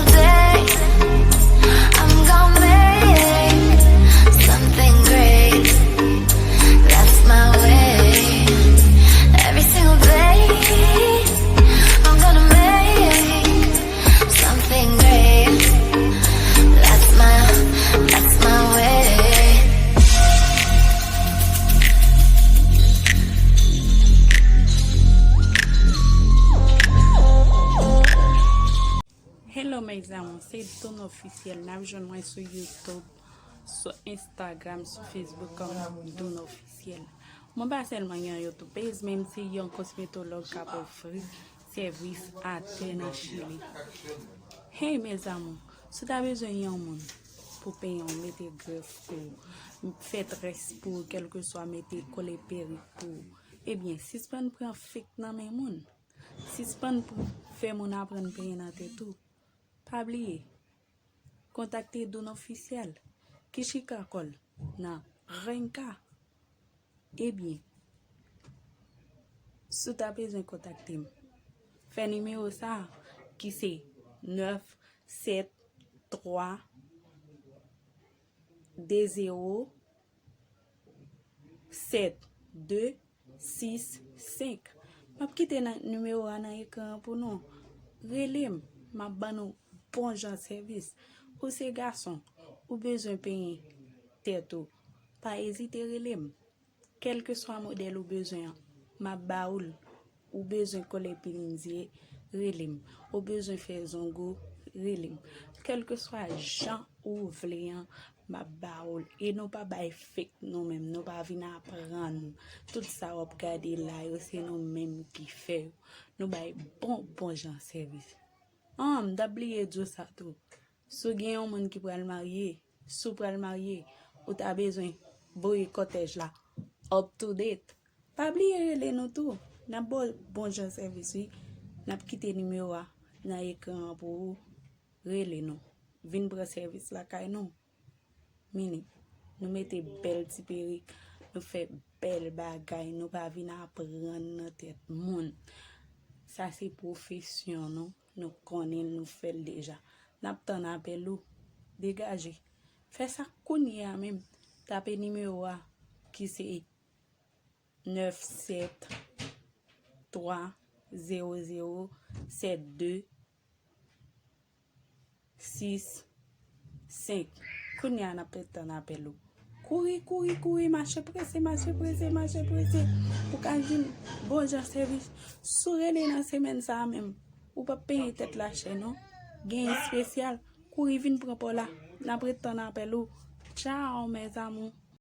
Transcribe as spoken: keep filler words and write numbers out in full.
day, I'm gonna make something great. That's my way. Every single day, I'm gonna make something great. That's my, that's my way. Hello mes amours, se Doon Officiel. N ap jwenn mwen sou YouTube, sou Instagram, sou Facebook kòm Doon Officiel. Mwen pa sèlman gen yon YouTube page, men m se yon kosmetològ k ap ofri sèvis atè nan Chili. Hey mes amours, si w ta bezwen yon moun pou penyen w, mete grèf pou w, fè très pou w, kèlkeswa mete kole perik pou w, ebyen, sispann pran fake nan men moun. Sispann pran, fè moun aprann penyen nan tèt ou. Pa bliye, kontakte Doon Officiel ki chita kò l nan Renka. Ebyen, si w ta bezwen kontakte m, fè nimewo sa a ki se nèf sèt twa de zewo sèt de sis senk. M ap kite nan, nimewo a nan ekran an pou nou. Rele m, m ap ban nou bon jan sèvis. Ou se gason, ou bezwen penyen tèt ou, pa ezite rele m. Kèlkeswa modèl ou bezwen an, m ap ba ou l. Ou bezwen kole pilinzye, rele m. Ou bezwen fè zong ou, rele m. Kèlkeswa jan ou vle an, m ap ba ou l. E nou pa bay fake nou menm, nou pa vin aprann. Tout sa w ap gade la yo, se nou menm ki fè yo. Nou bay bon, bon jan sèvis. An, m t ap bliye di w sa tou. Si w gen yon moun ki pral marye, si w pral marye, ou ta bezwen voye kòtèj la up to date, pa bliye rele nou tou. N ap ba w bon jan sèvis, wi. N ap kite nimewo a nan ekran an pou ou. Rele nou. Vin pran sèvis lakay nou. Mini, nou mete bèl ti perik, nou fè bèl bagay, nou pa vin aprann nan tèt moun. Sa se pwofesyon nou, nou konnen l, nou fè l deja. N ap tann apèl ou. Degaje. Fè sa kounye a menm. Tape nimewo a ki se nèf sèt twa zewo zewo sèt de sis senk. Kounye a n ap tann apèl ou. Kouri, kouri, kouri, mache prese, mache prese, mache prese. Pou ka jwenn bon jan sèvis. Si w rele nan semèn sa a menm, ou p ap penyen tèt la chè non. Gen espesyal. Kouri vin pran pa w la. N ap ret tann apèl ou. Tchao, mes amours.